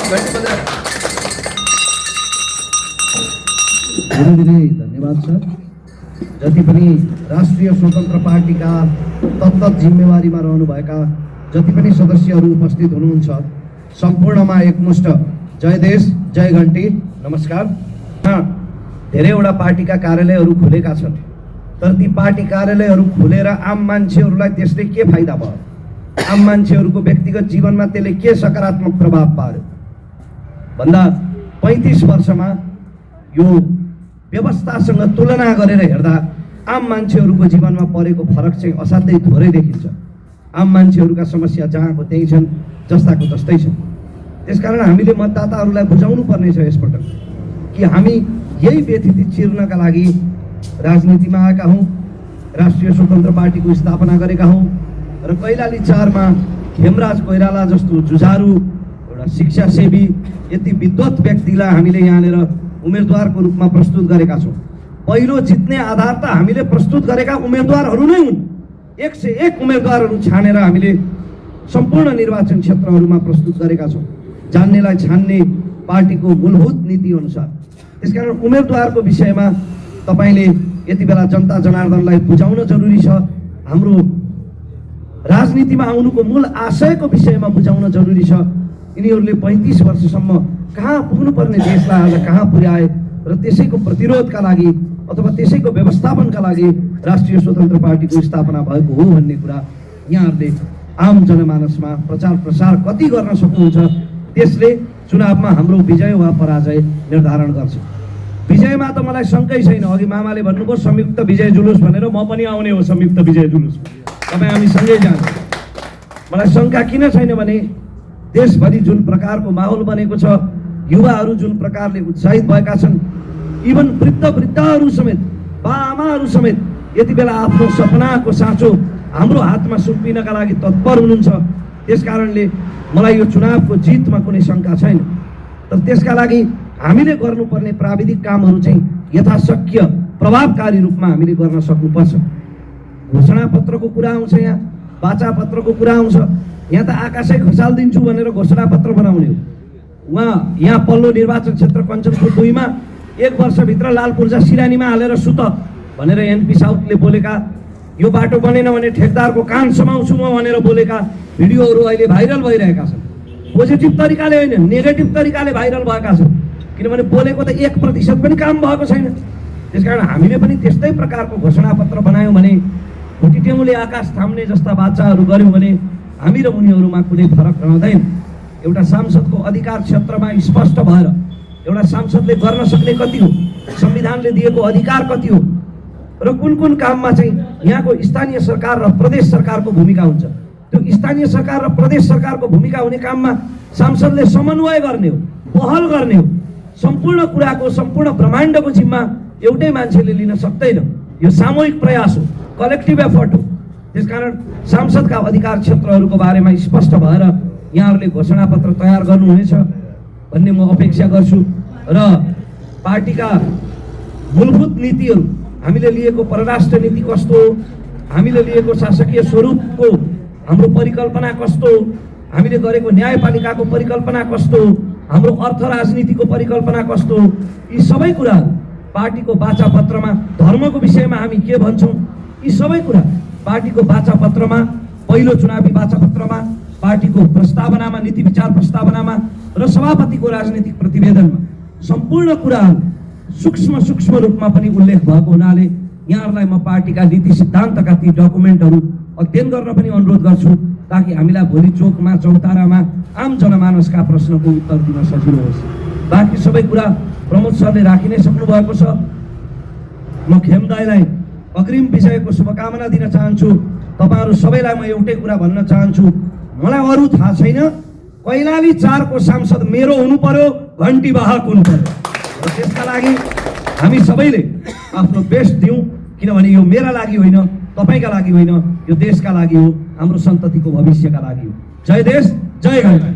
धेरै धन्यवाद छ। जति पनि राष्ट्रिय स्वतन्त्र पार्टीका तत्त जिम्मेवारीमा रहनुभएका जति पनि सदस्यहरू उपस्थित हुनुहुन्छ, सम्पूर्णमा एकमुष्ट जय देश जय घन्टी नमस्कार। धेरैवटा पार्टीका कार्यालयहरू खुलेका छन्, तर ती पार्टी कार्यालयहरू खुलेर आम मान्छेहरूलाई त्यसले के फाइदा भयो, आम मान्छेहरूको व्यक्तिगत जीवनमा त्यसले के सकारात्मक प्रभाव पार्यो भन्दा 35 वर्षमा यो व्यवस्थासँग तुलना गरेर हेर्दा आम मान्छेहरूको जीवनमा परेको फरक चाहिँ असाध्यै थोरै देखिन्छ। आम मान्छेहरूका समस्या जहाँको त्यही छन्, जस्ताको जस्तै छन्। त्यसकारण हामीले मतदाताहरूलाई बुझाउनु पर्नेछ यसपटक कि हामी यही व्यथिति चिर्नका लागि राजनीतिमा आएका हौँ, राष्ट्रिय स्वतन्त्र पार्टीको स्थापना गरेका हौँ र कैलाली 4मा खेमराज कोइराला जस्तो जुझारु एउटा शिक्षासेवी यति विद्वत व्यक्तिलाई हामीले यहाँनिर उम्मेदवारको रूपमा प्रस्तुत गरेका छौँ। पहिलो जित्ने आधार त हामीले प्रस्तुत गरेका उम्मेदवारहरू नै हुन्। 101 उम्मेदवारहरू छानेर हामीले सम्पूर्ण निर्वाचन क्षेत्रहरूमा प्रस्तुत गरेका छौँ, जान्नेलाई छान्ने पार्टीको मूलभूत नीति अनुसार। त्यसकारण उम्मेदवारको विषयमा तपाईले यति बेला जनता जनार्दनलाई बुझाउन जरुरी छ। हाम्रो राजनीतिमा आउनुको मूल आशयको विषयमा बुझाउन जरुरी छ। यिनीहरूले 35 वर्षसम्म कहाँ पुग्नुपर्ने देशलाई आज कहाँ पुर्याए र त्यसैको प्रतिरोधका लागि अथवा त्यसैको व्यवस्थापनका लागि राष्ट्रिय स्वतन्त्र पार्टीको स्थापना भएको हो भन्ने कुरा यहाँहरूले आम जनमानसमा प्रचार प्रसार कति गर्न सक्नुहुन्छ, त्यसले चुनावमा हाम्रो विजय वा पराजय निर्धारण गर्छ। विजयमा त मलाई शङ्कै छैन। अघि मामाले भन्नुभयो संयुक्त विजय जुलुस भनेर, म पनि आउने हो संयुक्त विजय जुलुस। तपाईँ हामी सँगै जान्छौँ। मलाई शङ्का किन छैन भने देशभरि जुन प्रकारको माहौल बनेको छ, युवाहरू जुन प्रकारले उत्साहित भएका छन्, इभन वृद्धहरू समेत, बाआमाहरू समेत यति बेला आफ्नो सपनाको साँचो हाम्रो हातमा सुम्पिनका लागि तत्पर हुनुहुन्छ। त्यसकारणले मलाई यो चुनावको जितमा कुनै शङ्का छैन। तर त्यसका लागि हामीले गर्नुपर्ने प्राविधिक कामहरू चाहिँ यथाशक्य प्रभावकारी रूपमा हामीले गर्न सक्नुपर्छ। घोषणापत्रको कुरा आउँछ, यहाँ वाचापत्रको कुरा आउँछ। यहाँ त आकाशै खसालिदिन्छु भनेर घोषणापत्र बनाउने हो। उहाँ यहाँ पल्लो निर्वाचन क्षेत्र कञ्चनपुर 2मा 1 वर्षभित्र लाल पूर्जा सिरानीमा हालेर सुत भनेर एनपी साउथले बोलेका, यो बाटो बनेन भने ठेकदारको कान समाउँछु म भनेर बोलेका भिडियोहरू अहिले भाइरल भइरहेका छन्। पोजिटिभ तरिकाले होइन, नेगेटिभ तरिकाले भाइरल भएका छन्, किनभने बोलेको त 1% पनि काम भएको छैन। त्यसकारण हामीले पनि त्यस्तै प्रकारको घोषणापत्र बनायौँ भने, खुट्टीटेमुले आकाश थाम्ने जस्ता बाचाहरू गऱ्यौँ भने हामी र उनीहरूमा कुनै फरक रहँदैन। एउटा सांसदको अधिकार क्षेत्रमा स्पष्ट भएर एउटा सांसदले गर्न सक्ने कति हो, संविधानले दिएको अधिकार कति हो र कुन कुन काममा चाहिँ यहाँको स्थानीय सरकार र प्रदेश सरकारको भूमिका हुन्छ, त्यो स्थानीय सरकार र प्रदेश सरकारको भूमिका हुने काममा सांसदले समन्वय गर्ने हो, पहल गर्ने हो। सम्पूर्ण कुराको, सम्पूर्ण ब्रह्माण्डको जिम्मा एउटै मान्छेले लिन सक्दैन। यो सामूहिक प्रयास हो, कलेक्टिभ एफर्ट हो। त्यसकारण सांसदका अधिकार क्षेत्रहरूको बारेमा स्पष्ट भएर यहाँहरूले घोषणापत्र तयार गर्नुहुनेछ भन्ने म अपेक्षा गर्छु। र पार्टीका मूलभूत नीतिहरू, हामीले लिएको परराष्ट्र नीति कस्तो हो, हामीले लिएको शासकीय स्वरूपको हाम्रो परिकल्पना कस्तो हो, हामीले गरेको न्यायपालिकाको परिकल्पना कस्तो हो, हाम्रो अर्थ राजनीतिको परिकल्पना कस्तो हो, यी सबै कुराहरू पार्टीको वाचापत्रमा, धर्मको विषयमा हामी के भन्छौँ, यी सबै कुरा पार्टीको वाचापत्रमा, पहिलो चुनावी वाचापत्रमा, पार्टीको प्रस्तावनामा, नीति विचार प्रस्तावनामा र सभापतिको राजनीतिक प्रतिवेदनमा सम्पूर्ण कुराहरू सूक्ष्म रूपमा पनि उल्लेख भएको हुनाले यहाँहरूलाई म पार्टीका नीति सिद्धान्तका ती डकुमेन्टहरू अध्ययन गर्न पनि अनुरोध गर्छु, ताकि हामीलाई भोलि चोकमा, चौतारामा आम जनमानसका प्रश्नको उत्तर दिन सजिलो होस्। बाँकी सबै कुरा प्रमोद सरले राखि नै सक्नु भएको छ। म खेम दाइलाई अग्रिम विजयको शुभकामना दिन चाहन्छु। तपाईँहरू सबैलाई म एउटै कुरा भन्न चाहन्छु, मलाई अरू थाहा छैन, कैलाली 4को सांसद मेरो हुनु पर्यो, घन्टी वाहक हुनु पर्यो। र त्यसका लागि हामी सबैले आफ्नो बेस्ट दिउँ, किनभने यो मेरा लागि होइन, तपाईँका लागि होइन, यो देशका लागि हो, हाम्रो सन्ततिको भविष्यका लागि हो। जय देश जय घन्टी।